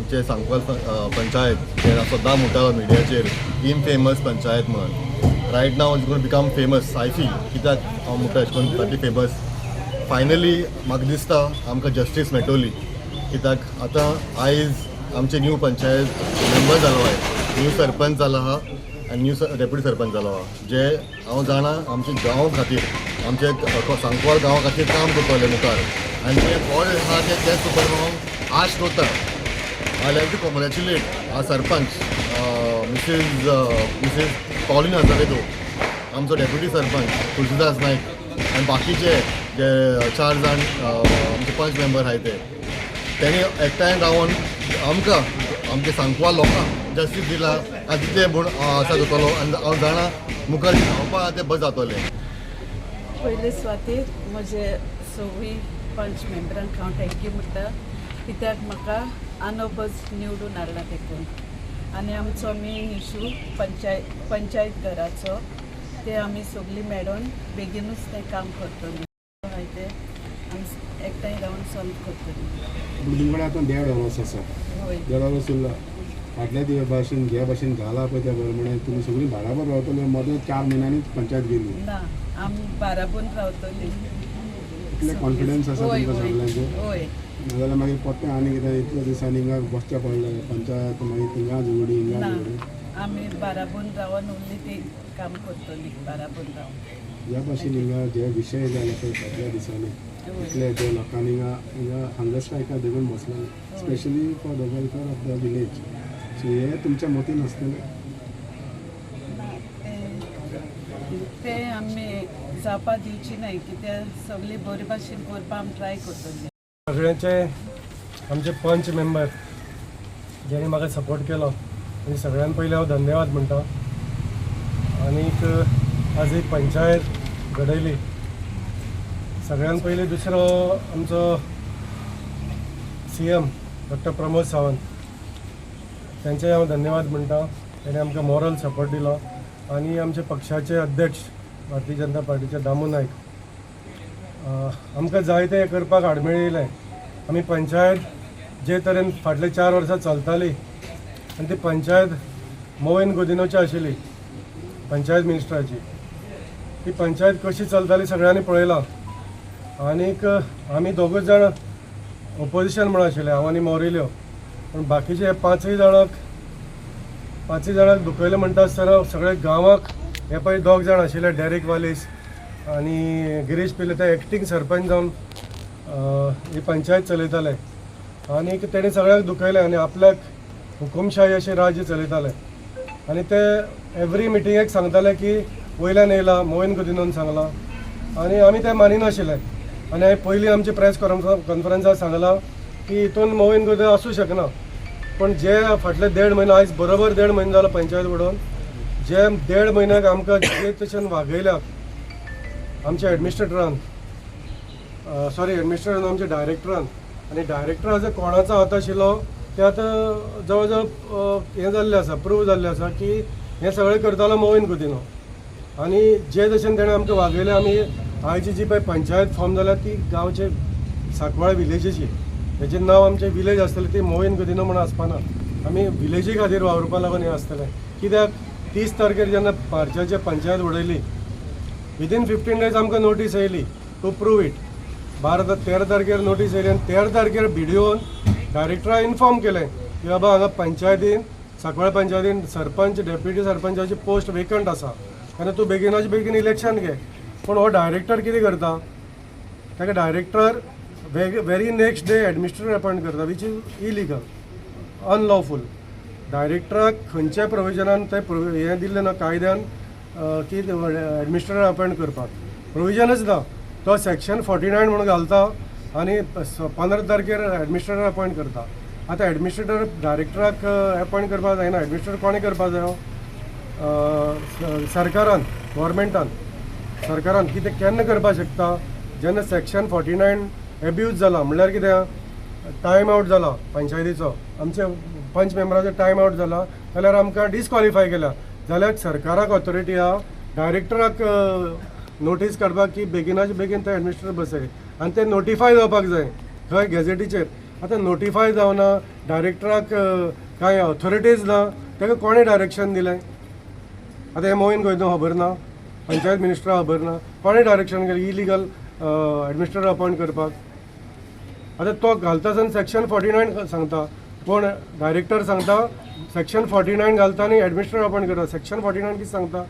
आमचे सांकवाल पंचायत जे सद्दां म्हणटालो मिडियाचेर इनफेमस पंचायत म्हणून. Right now is gonna become famous, I feel. कित्याक हांव म्हणटा अशें करून जातली फेमस? फायनली म्हाका दिसता आमकां जस्टीस मेळटली, कित्याक आतां आयज आमचे न्यू पंचायत मेंबर जालो आहाय, न्यू सरपंच जालो आहा आनी न्यू डेप्युटी सरपंच जालो आहा, जे हांव जाणा आमच्या गांवा खातीर, आमचे सांकवाल गांवा खातीर काम करतले मुखार. आनी जे बोर्ड आहा ते तेच सुपर हांव आश दवरता. I like to congratulate our sarpanch, Mrs. Pauline Azevedo, आमचो डेप्युटी सरपंच तुळसीदास नायक आनी बाकीचे जे चार जाण आमचे पंच मेंबर आहाय, ते तेणी एकठांय रावन आमकां, आमचे सांकवाल लोकांक जस्टीस दिला आनी तितलें म्हूण आसा जातलो. आनी हांव जाणा मुखार जावपा आहा तें बरें जातलें. पयले सुवातेर म्हजे सगळीं पंच मेंबरांक हांव thank you म्हणटा, कित्याक म्हाका आनोबज निवडून हाडला देखून. आनी आमचो मेन इशू पंचायत घराचो, ते आमी सगळीं मेळोन बेगीनूच तें काम करतलीं. हय, तें आमी एकठांय रावन सॉल्व करतलीं. पूण तुमकडे आतां देड वर्स आसा. हय. देड वर्स उरला. फाटल्या दिवस भाशेन जे भाशेन घाला पळय त्या बरोबर तुमी सगळीं बाराबर रावतले? मदें 4 म्हयन्यांनीच पंचायत गेली. ना, आमी बाराबोन रावतलीं. इतले कॉन्फिडन्स आसा तुमकां सगळ्यांचेर? हय. नाजाल्यार मागीर परतें आनी कितें, इतल्या दिसांनी हिंगा बसचें पडलें पंचायत, मागीर थिंगा झगडी, हिंगा ना. झगडी. आमी बाराबोन रावन उरली ती काम करतली बाराबोन रावन. ह्या भाशेन हिंगा जे विशय जाले पळय फाटल्या दिसांनी, इतले जे लोकांनी हिंगा हिंगा हंगर स्ट्रायकार देखून बसलेले, specially for the welfare of the village, so हे तुमच्या मतीन आसतलें. ना, ते आमी जावपा दिवची नाय, कित्याक सगळी बरे भाशेन करपा आमी ट्राय करतली. सगळ्यांचे, आमचे पंच मेंबर ज्यांनी म्हाका सपोर्ट केलो आनी सगळ्यान पयलीं हांव धन्यवाद म्हणटा. आनीक आज एक पंचायत घडयली. सगळ्यान पयलीं दुसरो आमचो सीएम डॉक्टर प्रमोद सावंत, तांचे हांव धन्यवाद म्हणटा. ताणें आमकां मॉरल सपोर्ट दिलो. आनी आमचे पक्षाचे अध्यक्ष, भारतीय जनता पार्टीचे दामू नायक, आमकां जाय तें करपाक आडमेळी येयलें. आमी पंचायत जे तरेन फाटले 4 वर्सां चलताली आनी ती पंचायत मोविन गुदिन्होची आशिल्ली, पंचायत मिनिस्टराची, ती पंचायत कशी चलताली सगळ्यांनी पळयलां. आनीक आमी दोगूच जाण ओपोजिशन म्हणून आशिल्ले, हांव आनी मोरिल्यो. पूण बाकीचे हे पांचूय जाणांक दुखयलें म्हणटा आसतना सगळे गांवाक हे पळय दोग जाण आशिल्ले, डेरिक वालीस आनी गिरीश पिल्ले, ते एक्टींग सरपंच जावन ही पंचायत चलयताले. आनीक तेणी सगळ्यांक दुखयलें आनी आपल्याक हुकुमशाही अशें राज्य चलयताले. आनी ते एवरी मिटिंगेक सांगताले की वयल्यान येयला, मोविन गुदिन्होन सांगलां, आनी आमी तें मानिनाशिल्ले. आनी हांवें पयलीं आमची प्रेस कॉन्फरन्साक सांगलां की हितून मोविन गुदिन्हो आसूं शकना. पूण जे फाटले देड म्हयनो, आयज बरोबर देड म्हयनो जालो पंचायत उडोवन, जे देड म्हयन्याक आमकां जे तशेन वागयल्या आमच्या एडमिनिस्ट्रेटरान, सॉरी, एडमिनिस्ट्रेटरान, आमच्या डायरेक्टरान, आनी डायरेक्टर कोणाचो हात आशिल्लो ते आतां जवळ जवळ हें जाल्लें आसा, प्रूव जाल्लें आसा की हें सगळें करतालो मोविन गुदिन्हो. आनी जे तशेन तेणें आमकां वागयलें, आमी आयची जी पळय पंचायत फॉर्म जाल्या ती गांवचे सांकवाळ विलेजीची, हेजें नांव आमचें विलेज आसतलें, ती मोविन गुदिन्हो म्हणून आसपाना. आमी विलेजी खातीर वावुरपा लागून हें आसतलें. कित्याक 30 तारखेर जेन्ना मार्चाचे पंचायत उडयली, विदीन 15 डेज आमकां नोटीस येयली टू प्रूव it. 12 13 तारखेर नोटीस येयली आनी 13 तारखेर बीडीओन डायरेक्टराक इन्फॉर्म केलें की बाबा, हांगा पंचायतीन, सांकवाळ पंचायतीन सरपंच, डेप्युटी सरपंचाची पोस्ट वेकंट आसा आनी तूं बेगिनाच्या बेगीन इलेक्शन घे. पूण हो डायरेक्टर कितें करता? ताका director very next day administrator appoint करता, which is illegal, unlawful. डायरेक्टराक खंयच्या प्रोविजनान ते हें दिल्लें ना कायद्यान की एडमिनिस्ट्रेटर अपॉयंट करपाक प्रोविजनच ना. तो सेक्शन 49 म्हणून घालता आनी 15 तारखेर एडमिनिस्ट्रेटर अपॉयंट करता. आतां एडमिनिस्ट्रेटर डायरेक्टराक अपॉयंट करपाक जायना. एडमिनिस्ट्रेटर कोणें करपाक जायो? सरकारान, गव्हर्मेंटान. सरकारान कितें केन्ना करपाक शकता? जेन्ना सेक्शन 49 एब्यूज जाला, म्हणल्यार कितें, टायम आवट जाला पंचायतीचो, आमचे पंच मेंबराचो टायम आवट जाला जाल्यार, आमकां डिस्क्वॉलिफाय केल्या जाल्यार सरकाराक ऑथॉरिटी आहा डायरेक्टराक नोटीस काडपाक की बेगिनाच्या बेगीन ते एडमिनिस्ट्रेटर बसय. आनी ते नोटिफाय जावपाक जाय खंय? गॅझेटीचेर. आतां नोटिफाय जावना, डायरेक्टराक कांय ऑथॉरिटीज ना, ताका कोणें डायरेक्शन दिलें? आतां हें मोहीन गोंयदो खबर ना, पंचायत मिनिस्टराक खबर ना, कोणें डायरेक्शन केलें इलिगल एडमिनिस्ट्रेटर अपॉयंट करपाक? आतां तो घालता आसतना सेक्शन 49 सांगता, कोण डायरेक्टर सांगता सेक्शन 49 घालता आनी एडमिनिस्ट्रेटर अपॉयंट करता. सेक्शन 49 कितें सांगता?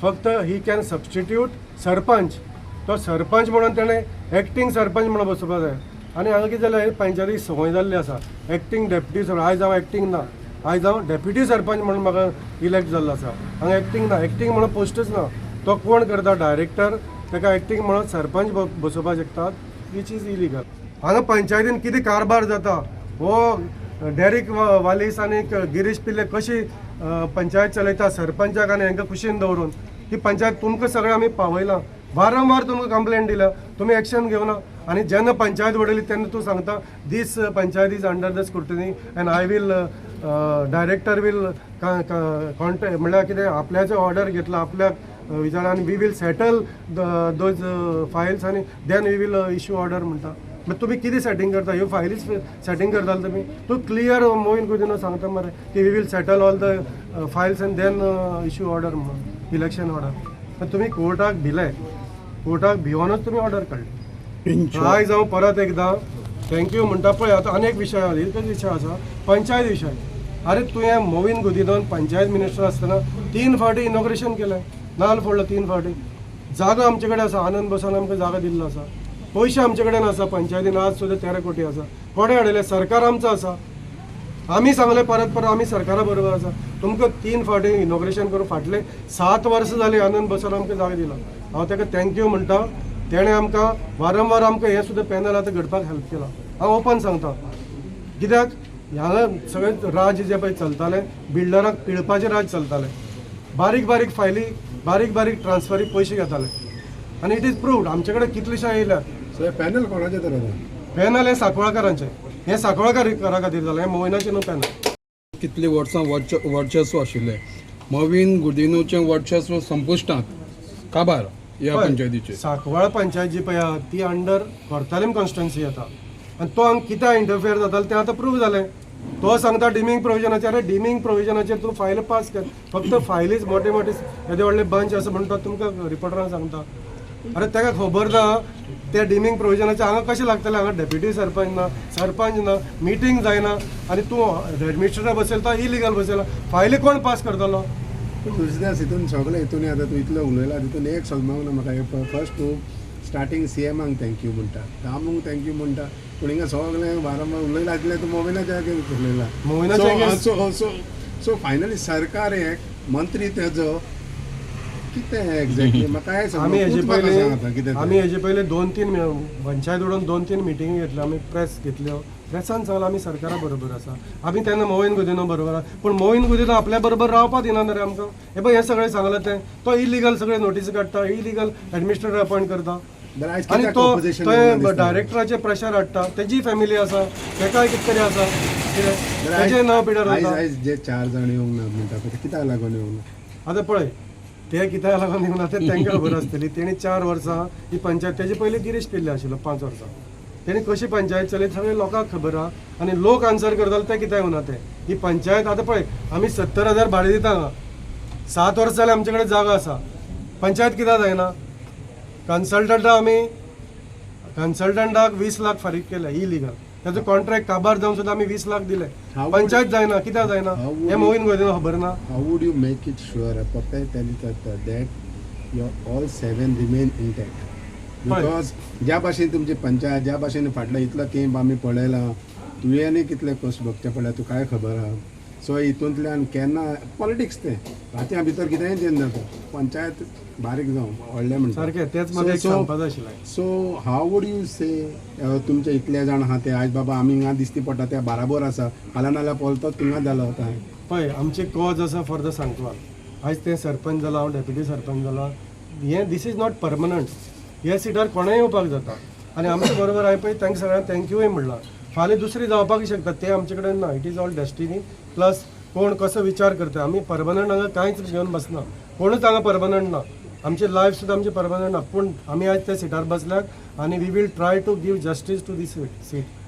फक्त he can substitute sarpanch. तो सरपंच म्हणून तेणें एक्टींग सरपंच म्हणून बसोवपा जाय. आनी हांगा कितें जालें, पंचायतीक संवय जाल्ली आसा एक्टींग डेप्युटी सरपंच. आयज हांव एक्टींग ना, आयज हांव डेप्युटी सरपंच म्हणून म्हाका इलेक्ट जाल्लो आसा. हांगा एक्टींग ना, एक्टींग म्हणून पोस्टच ना. तो कोण करता? डायरेक्टर. ताका एक्टींग म्हणून सरपंच बसोवपाक शकतात, which is illegal. हांगा पंचायतीन कितें कारभार जाता, हो डेरिक वालीस आनी गिरीश पिल्ले कशी पंचायत चलयता सरपंचाक आनी हांकां कुशीन दवरून, ही पंचायत तुमकां सगळें आमी पावयलां. वारंवार तुमकां कंप्लेन दिल्या, तुमी एक्शन घेवना. आनी जेन्ना पंचायत वडयली तेन्ना तूं सांगता this panchayat is under the scrutiny and I will director will contact, म्हणल्यार कितें आपल्याचो ऑर्डर घेतला आपल्याक विचार आनी we will settle those files आनी then we will issue order म्हणटा. मागीर तुमी कितें सेटींग करता? ह्यो फायलीच सेटींग करताले तुमी? तूं क्लियर मोहीन कुदिनो सांगता मरे की we will settle all the files and then issue order म्हणून, इलेक्शन ऑर्डर. तुमी कोर्टाक भिले, कोर्टाक भिवनूच तुमी ऑर्डर काडली. आयज हांव परत एकदां thank you म्हणटा. पळय आतां आनी एक विशय आसा, एकच विशय आसा, पंचायत विशय. अरे तुवें मोवीन गुदिनोन पंचायत मिनिस्टर आसतना 3 फावटी इनॉग्रेशन केलें, नाल्ल फोडलो 3 फावटी. जागा आमचे कडेन आसा, आनंद बोसान आमकां जागा दिल्लो आसा, पयशे आमचे कडेन आसा, पंचायतीन आज सुद्दां 13 कोटी आसा. कोणें हाडयलें? सरकार आमचो आसा. आमी सांगलें परत परत आमी सरकारा बरोबर आसा. तुमकां 3 फावटी इनॉग्रेशन करून फाटले 7 वर्सां जालीं आनंद बोसान आमकां जागा दिला. हांव ताका thank you म्हणटा. तेणें आमकां वारंवार आमकां हें सुद्दां पॅनल आतां घडपाक हेल्प केला. हांव ओपन सांगता, कित्याक हांगा सगळें राज्य जें पळय चलतालें बिल्डराक पिळपाचें राज चलतालें, बारीक बारीक फायली, बारीक बारीक ट्रान्सफरी पयशे घेताले आनी it is proved. आमचे कडेन कितलेशे येयल्या. सो हें पॅनल कोणाचें तर आतां? पॅनल हें सांकवाळकारांचें, हें सांकवाळकारा खातीर जालें, हें मोहिनाचें न्हू पॅनल. कितलीं वर्सां वर्चस्व आशिल्लें मोविन गुदिनोचें वर्चस्व संपुश्टांत काबार ह्या पंचायतीचेर. सांकवाळ पंचायत जी पळय आहा ती अंडर कोर्तालीम कॉन्स्टिट्युएन्सी येता आनी तो हांगा कित्याक इंटरफियर जातालो तें आतां प्रूव जालें. तो सांगता डिमींग प्रोविजनाचेर, अरे डिमींग प्रोविजनाचेर तूं फायल पास कर, फक्त फायलीच मोटे मोटे येदे व्हडले बंच आसा म्हणटा तुमकां रिपोर्टरान सांगता. अरे ताका खबर ना त्या डिमींग प्रोविजनाचेर हांगा कशें लागतलें? हांगा डेप्युटी सरपंच ना, सरपंच ना, मिटींग जायना आनी तूं एडमिनिस्ट्रेटर बसयता, इलिगल बसयला, फायली कोण पास करतलो? पूण तुळसीदास हितून सगळें हितून आतां तूं इतलो उलयला तितून एक समजूंक ना म्हाका. फर्स्ट तूं स्टार्टींग सीएमाक thank you म्हणटा, दामूंक thank you म्हणटा, पूण हिंगा सगळें वारंवार उलयला तितलें तूं मोविनाच्या अगेन्स्ट उलयला. मोविनाच्या सो सो सो फायनली सरकार एक मंत्री तेजो कितें एक्झॅक्टली म्हाका हें आमी हेजे समजूंक पयलीं कितें. आमी हेजे पयलीं 2-3 पंचायत उडोवन 2-3 मिटिंगी घेतल्यो, आमी प्रेस घेतल्यो, प्रेसान सांगलां आमी सरकारा बरोबर आसा. आमी तेन्ना मोविन गुदिनो बरोबर आसा, पूण मोविन गुदिनो आपल्या बरोबर रावपाक दिना रे आमकां. हें पळय हें सगळें सांगलां तें, तो इलिगल सगळे नोटीस काडटा, इलिगल एडमिनिस्ट्रेटर अपॉयंट करता आनी तो डायरेक्टराचेर प्रेशर हाडटा. तेजी फॅमिली आसा, तेकाय कितें तरी आसा, कितें तेजें नांव पिड्यार वता. आयज जे 4 जाण येवंक ना म्हणटा पळय, ते कित्याक लागून येवंक ना? आतां पळय ते कित्याक लागून येवंक ना तें तांकां खबर आसतली. तेणी 4 वर्सां ही पंचायत, तेजे पयलीं गिरीश पिल्ले आशिल्लो 5 वर्सां, तेणी कशी पंचायत चलयली सगळे लोकांक खबर आहा आनी लोक आन्सर करताले ते कित्याक येवना ते. ही पंचायत आतां पळय आमी 70,000 भाडें दिता हांगा, 7 वर्सां जाल्यार आमचे कडेन जागा आसा, पंचायत कित्याक जायना? कन्सल्टंटा आमी कन्सल्टंटाक 20 लाख फारीक केले इलिगल, ताचो कॉन्ट्रॅक्ट काबार जावन सुद्दां आमी 20 लाख दिले. पंचायत जायना, कित्याक जायना हें मोविन गुदिनो खबर ना. How would you make it sure that your all 7 remain intact? Because ज्या भाशेन तुमची पंचायत, ज्या भाशेन फाटलो इतलो तेंप आमी पळयला, तुवें कितले कश्ट भोगचे पडल्या तुकाय काय खबर आहा. सो हितूंतल्यान केन्ना पॉलिटिक्स तें रातयां भितर कितेंय चेंज जाता, पंचायत बारीक जावं व्हडलें म्हणटा सारकें. तेंच म्हाका एक सांगपाक जाय आशिल्लें. So how would you say तुमचे इतले जाण आहा ते आयज बाबा आमी हिंगा दिसती पडटा त्या बाराबर आसा, फाल्यां नाल्यार पळतो थिंगा जालो आतां. पळय आमची कॉज आसा फॉर the Sancoale. आयज तें सरपंच जाला, हांव डेप्युटी सरपंच जाला, हें this is not permanent. ह्या सिटार कोणेय येवपाक जाता आनी आमचे बरोबर हांवें पळय तांकां सगळ्यांक थँक्यूय म्हणलां. फाल्यां दुसरी जावपाक शकता, तें आमचे कडेन ना. It is all destiny plus कोण कसो विचार करता. आमी परमनंट हांगा कांयच घेवन बसना, कोणूच हांगा परमनंट ना, आमचे लायफ सुद्दां आमचें परमनंट ना. पूण आमी आयज त्या सिटार बसल्यात आनी we will try to give justice to this seat.